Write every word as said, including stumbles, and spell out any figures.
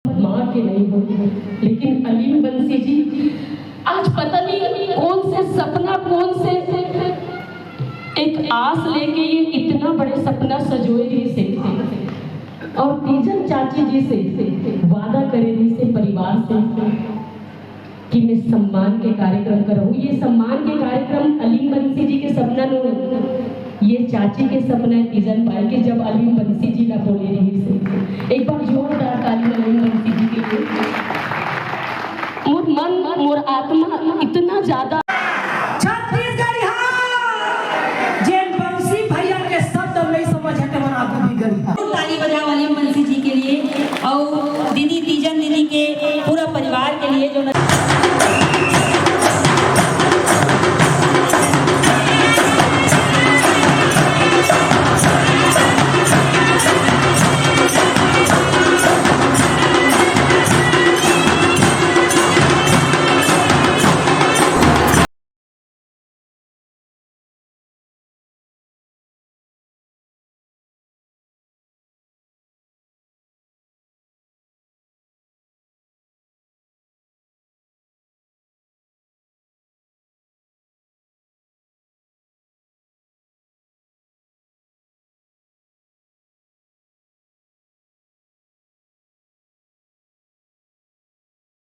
माँ के नहीं हो, लेकिन अलीम बंसी जी आज पता नहीं कौन से सपना, कौन से एक आस लेके ये इतना बड़े सपना सजोए रहिसे और तीजन चाची जी से वादा करे रहिसे परिवार से कि मैं सम्मान के कार्यक्रम करहूँ। ये सम्मान के कार्यक्रम अलीम बंसी जी के सपना नो, ये चाची के सपना है तीजन बाई के, जब अलीम बंसी जी ला बोले रहिसे। एक बार जोरदार ताली अलीम बंसी जी के लिए। मोर मन, मोर आत्मा इतना ज्यादा